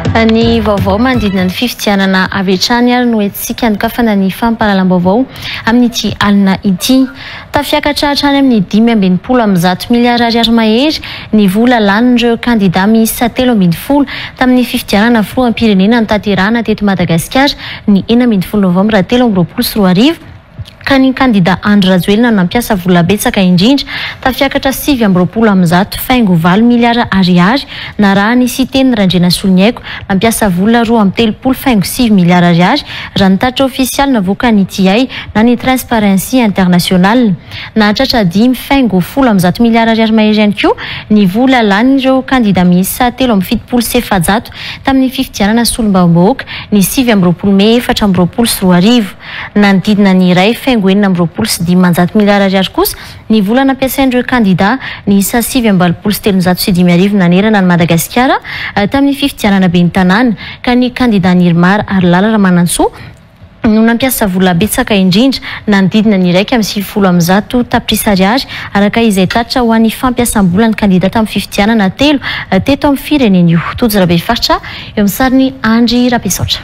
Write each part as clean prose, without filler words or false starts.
Ny vaovao manodidina ny fifidianana avy hatrany ary no entintsika hanokafana ny fampahalalam-baovao amin'ity alina ity. Tafiakatra hatrany amin'ny 165 miliara ariary mahery ny vola lanin'ireo kandida miisa 13 tamin'ny fifidianana filoham-pirenena notanterahana teto Madagasikara ny 16 novambra 2023, ka ny kandida Andry Rajoelina no nampiasa vola betsaka indrindra, tafiakatra 129 faingo 8 miliara ariary, narahan'i Siteny Randrianasoloniaiko nampiasa vola 32 faingo 9 miliara ariary, raha ny tatitra ofisialy navoakan'ny TI na ny Transparency International. Nahatratra 5 faingo 110 miliara ariary mahery ihany koa ny vola lanin'ireo kandida miisa 473 tamin'ny fifidianana solombavambahoaka ny 29 mey 2024. Nanodidina ny 1 faingo 526 miliara ariary kosa ny vola nampiasain'ireo kandida niisa 389 nanerana ny Madagasikara tamin'ny fifidianana ben'ny tanàna, ka ny kandida Nirmar Harilala Ramanantsoa no nampiasa vola betsaka indrindra, nanodidina ny 191 tapitrisa ariary, araka izay tatitra ho an'ny fampiasam-bola ny kandida tamin'ny fifidianana telo teto amin'ny firenena io. Tojo Rabefaritra eo amin'ny sariny Andry Rabesaotra.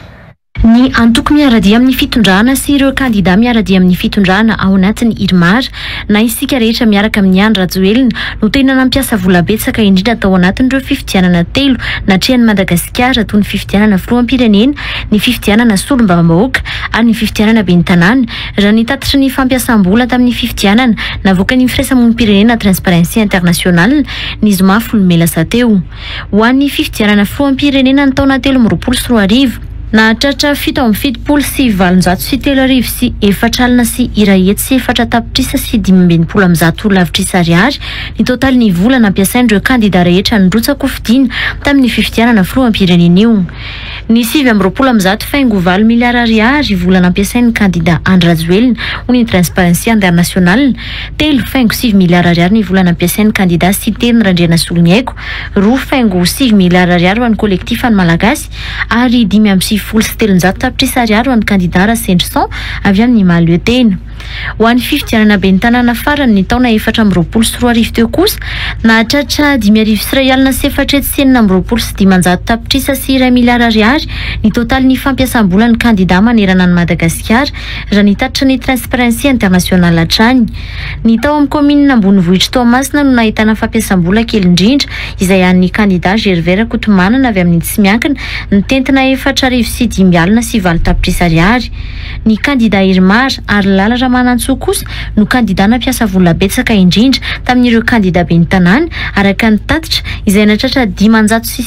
Ny antoko miara-dia amin'ny fitondrana sy ireo kandida miara-dia amin'ny fitondrana ao anatin'ny IRMAR na isika rehetra miaraka amin'ny Andry Rajoelina no tena nampiasa vola betsaka indrindra tao anatin'ireo fifidianana telo natrehan'i Madagasikara, toy ny fifidianana filoham-pirenena, ny fifidianana solombavambahoaka ary ny fifidianana ben'ny tanàna, raha ny tatitry ny fampiasam-bola tamin'ny fifidianana navoakan'ny firaisamonim-pirenena Transparency International ny zoma 10 mey lasa teo. Ho an'ny fifidianana filoham-pirenena ny taona 2023, nahatratra 277 303 104 tapitrisa sy 165 lavitrisa ariary ny totaly ny vola nampiasain'ireo kandida rehetra nirotsaka hofidiana tamin'ny fifidianana filoham-pirenena io. Ny 129 faingo 8 miliara ariary vola nampiasain'ny kandida Andry Rajoelina, hoy ny Transparency International. 3 faingo 9 miliara ariary ny vola nampiasain'ny kandida Siteny Randrianasoloniaiko, 2 faingo 9 miliara ariary ho an'ny Collectif an'ny Malagasy ary 395 tapitrisa ariary ho an'ny kandida Rasendrison avy amin'ny Mahaleo Tena. Ho an'ny fifidianana ben'ny tanàna farany ny taona 2024 teo kosa, nahatratra 501 426 tapitrisa sy 1 miliara ariary ny totaly ny fampiasam-bola ny kandida manerana ny Madagasikara, raha ny tatitra ny Transparency International hatrany. Ny tao amin'ny kaominina ambonivohitry Toamasina no nahitana fampiasam-bola kely indrindra, izay an'ny kandida Gervais Rakotomanana avy amin'ny tsy miankina, nitentina 405 008 tapitrisa ariary. Ny kandida Irmar Harilala Ramanantsoa kosa no kandida nampiasa vola betsaka indrindra tamin'ireo kandida ben'ny tanàna, araka ny tatitra, izay nahatratra 509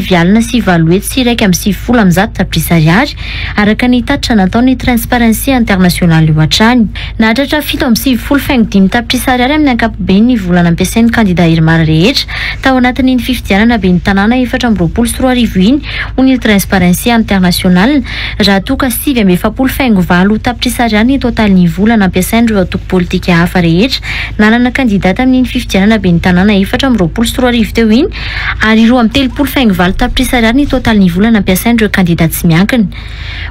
009 891 tapitrisa ariary, araka ny tatitra nataon'ny Transparency International io hatrany. Nahatratra 97 faingo 5 tapitrisa ariary amin'ny ankapobeny ny vola nampiasain'ny kandida Irmar rehetra tao anatin'iny fifidianana ben'ny tanàna 2024 iny, hoy ny Transparency International, raha toa ka 49 faingo 8 tapitrisa ariary ny totaly ny vola nampiasain'ireo antoko politika hafa rehetra nanana kandida tamin'iny fifidianana ben'ny tanàna 2024 teo iny, ary 32 faingo 8 tapitrisa ariary ny totaly ny vola nampiasain'ireo kandida tsy miankina.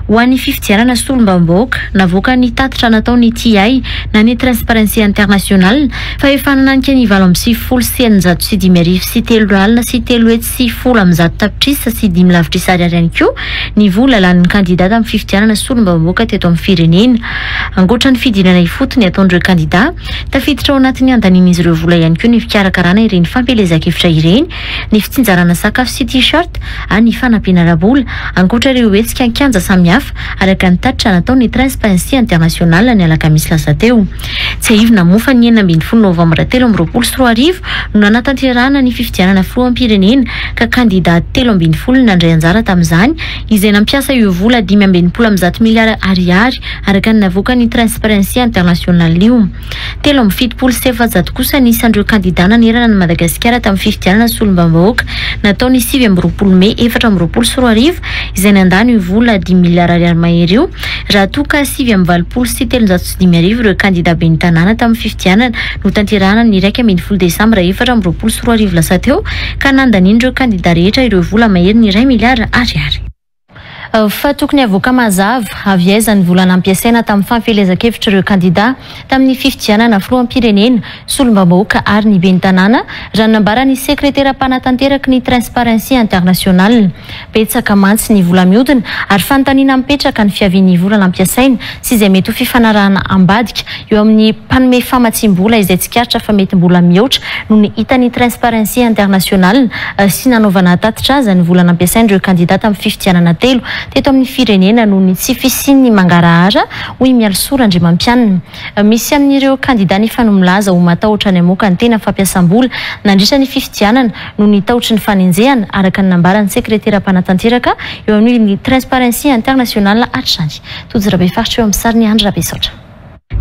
Ho an'ny fifidianana solombavambahoaka, navoaka ny tatitra nataon'ny TI na ny Transparency International fa efa nananika ny 398 003 310 tapitrisa sy 5 lavitrisa ariary ihany koa ny vola lanin'ny kandida tamin'ny fifidianana solombavambahoaka teto amin'ny firenena. Ankoatra ny fidinana ifotony ataon'ireo kandida, tafiditra ao anatin'ny andanin'izy ireo vola ihany koa ny fikarakarana ireny fampielezan-kevitra ireny, ny fitsinjarana sakafo sy t-shirt ary ny fanampiana ara-bola, ankoatra ireo hetsika an-kianja samihafa, araka ny tatitra nataon'ny Transparency International ny alakamisy lasa teo. Tsiahivina moa fa ny 16 novambra 2023 no nanatanterahana ny fifidianana filoham-pirenena, ka kandida 13 nandray anjara tamin'izany, izay nampiasa io vola 165 miliara ariary, araka ny navoakan'ny Transparency International io. 473 kosa ny isan'ireo kandida nanerana ny Madagasikara tamin'ny fifidianana solombavambahoaka natao ny 29 mey 2024, izay nandany io vola 5 miliara ariary mahery io, raha toa ka 389 005 ireo kandida ben'ny tanàna tamin'ny fifidianana notanterahana ny 11 desambra 2024 lasa teo, ka nandanian'ireo kandida rehetra ireo vola mahery ny 1 miliara ariary. Fa tokony havoaka mazava avy aiza ny vola nampiasaina tamin'ny fampielezan-kevitr'ireo kandidà tamin'ny fifidianana filoham-pirenena, solombavambahoaka ary ny ben'ny tanàna, raha ny nambaran'ny sekretera mpanatanteraka ny Transparency International. Betsaka mantsy ny vola mihodina ary fanontaniana mipetraka ny fiavian'ny vola nampiasaina sy izay mety ho fifanarahana ambadika eo amin'ny mpanome famatsiam-bola izay tsikaritra fa mety mbola mihoatra noho ny hitan'ny Transparency International sy nanaovana tatitra aza ny vola nampiasain'ireo kandidà tamin'ny fifidianana telo teto amin'ny firenena noho ny tsy fisian'ny mangarahara, hoy i Mialisoa Randriamampianina. Misy amin'ireo kandidà nefa no milaza ho matahotra ny hamoaka ny tena fampiasam-bola nandritra ny fifidianana noho ny tahotry ny fanenjehana, araka ny nambaran'ny sekretera mpanatanteraka eo anivon'ny Transparency International hatrany. Tojo Rabefaritra eo amin'ny sarin'i Andry Rabesaotra.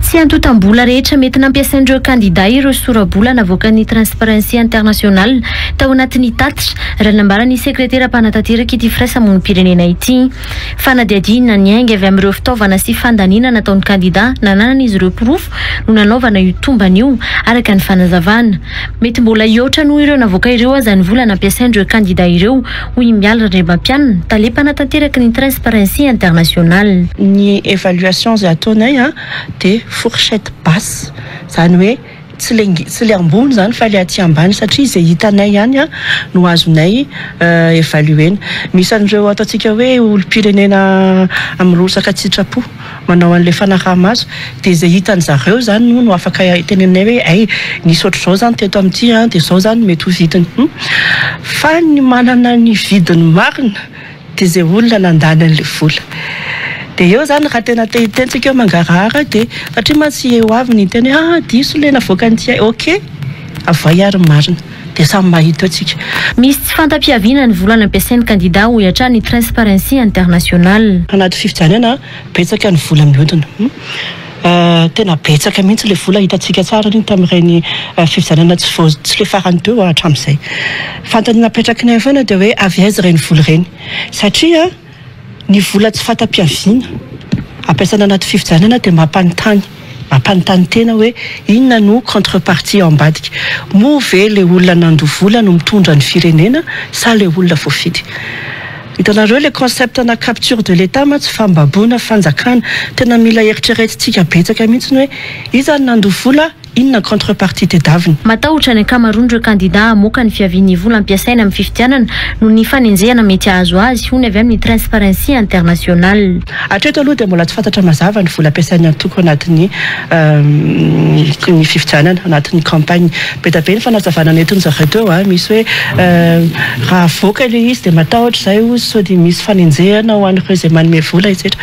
Tsy antontam-bola rehetra mety nampiasain'ireo kandidà ireo sora-bola navoakan'ny Transparency International tao anatin'ny tatitra, raha ny nambaran'ny sekretera mpanatanteraka ity firaisamonim-pirenena ity. Fanadihadiana niainga avy amin'ireo fitaovana sy fandaniana nataon'ny kandidà nananan'izy ireo porofo no nanaovana io tombana io, araka ny fanazavana. Mety mbola hihoatra noho ireo navoaka ireo aza ny vola nampiasain'ireo kandidà ireo, hoy i Mialy Randriamampianina, tale mpanatanteraka ny Transparency International. Ny évaluation izay ataonay dia fourchette basse, izany hoe tsy le tsy le ambony izany fa le aty ambany satria izay hitanay ihany no azonay évaluer-na. Misy an'ireo ataontsika hoe olom-pirenena mirotsaka an-tsitrapo manao an'ilay fanaraha-maso dia izay hitan-dry zareo izany no no afaka teneninay hoe hay nisy ohatr'izao izany teto amin'ity an, dia izao izany no mety ho vidiny. Fa ny manana ny vidiny marina dia izay olona nandany an'ilay vola. Dia eo izany raha tena te hiteny tsika hoe mangarahara dia satria mantsy eo avy ny hiteny hoe ah diso ilay navoakan'ity ay, ok avoay ary ny marina dia samy mahita eo tsika. Misy tsy fanta-piaviana ny vola nampiasain'ny kandida hoy hatrany ny Transparency International. Anaty fifidianana betsaka ny vola mihodina. Tena betsaka mihitsy ilay vola, hitantsika tsara iny tamin'ireny fifidianana tsy vao tsy ilay farany teo hatramin'izay. Fanontaniana apetraky ny foana dia hoe avy aiza ireny vola ireny? Satria ny vola tsy fanta-piaviana ampiasaina anaty fifidianana dia mampanontany, mampanontany tena hoe inona no contrepartie ao ambadika? Moa ve ilay olona nandoa vola no mitondra ny firenena sa ilay olona voafidy? Hitanareo le concept na capture de l'etat mantsy fambaboana fanjakana tena mila eritreretintsika betsaka mihitsy ny hoe iza no nandoa vola inona contrepartie tedaviny. Matahotra ny ankamaroan'ireo kandida hamoaka ny fiavian'ny vola ampiasaina amin'ny fifidianana noho ny fanenjehana mety hahazo azy, hoy ny avy amin'ny Transparency International. Hatreto aloha dia mbola tsy fantatra mazava ny vola ampiasain'ny antoko anatin'ny ny fifidianana, anatin'ny campagne. Be dia be ny fanazavana nentin-dry zareo teo, misy hoe raha avoaka ilay izy dia matahotra izahay hozy sao dia misy fanenjehana ho an'ireo izay manome vola etsetra.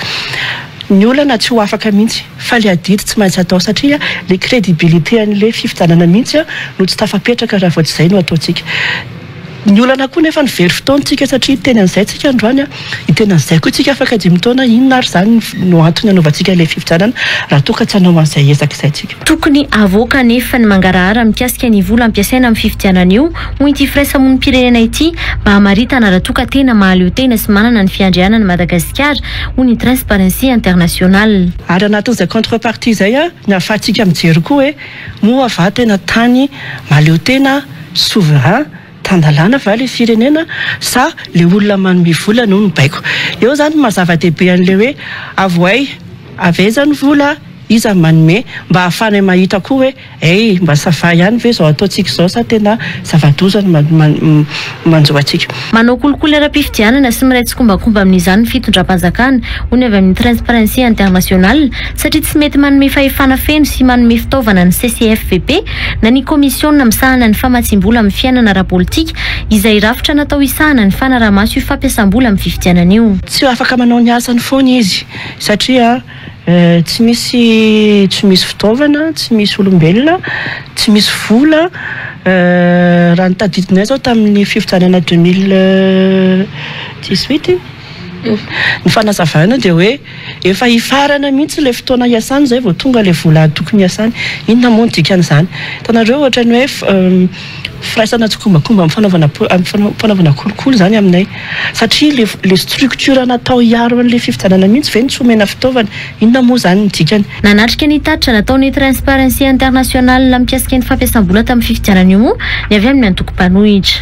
Ny olana tsy ho afaka mihitsy fa ilay adidy tsy maintsy atao satria ilay crédibilité an'ilay fifidianana mihitsy no tsy tafapetraka raha vao tsy izay no ataontsika. Ny olana koa nefa ny very fotoana tsika satria hiteny an'izay tsika androany an, hiteny an'izay koa tsika afaka dimy taona, inona ary izany no antony hanaovantsika ilay fifidianana raha toa ka tsy hanao an'izay ezaka izay tsika. Tokony havoaka anefa ny mangarahara mikasika ny vola ampiasaina amin'ny fifidianana io, hoy ity firaisamonim-pirenena ity, mba hamaritana raha toa ka tena mahaleo tena sy manana ny fiandrianany Madagasikara, hoy ny Transparency International. Ary anatin'izay contrepartie izay ny ahafahantsika mijery koa hoe moa va tena tany mahaleo tena, Souverain, tan-dalàna va le firenena sa le olona manome vola no mibaiko? Eo zany ny maha zava-dehibe an'le hoe avohay avy aiza ny vola, iza no manome, mba ahafahanay mahita koa hoe hey mba ça va ihany ve izao ataontsika izao sa tena zava-doza no manjo antsika. Manao kolikoly ara-pifidianana sy miray tsikombakomba amin'izany ny fitondram-panjakana, hoy ny avy amin'ny Transparency International, satria tsy mety manome fahefana feno sy manome fitaovana ny CCFVP na ny Kaomisiona misahana ny famatsiam-bola amin'ny fiainana ara-politika, izay rafitra natao hisahana ny fanaraha-maso io fampiasam-bola amin'ny fifidianana io. Tsy afaka manao ny asany foana izy satria tsy misy tsy misy fitaovana, tsy misy olombelona, tsy misy vola. Raha ny tadidinay izao tamin'ny fifidianana 2018, ny fanazavana dia hoe Efa hifarana mihitsy ilay fotoana hiasany izay vao tonga ilay vola tokony hiasany. Inona moa no dikan'izany? Hitanareo ohatran'ny hoe firaisana tsikombakomba amin'ny fanaovana amin'ny fanaovana kolikoly izany aminay. Satria ilay ilay structure natao hiaro an'ilay fifidianana mihitsy ve no tsy omena fitaovana? Inona moa izany ny dikany? Nanatrika ny tatitra nataon'ny Transparency International mikasika ny fampiasam-bola tamin'ny fifidianana io moa ny avy amin'ny antoko mpanohitra.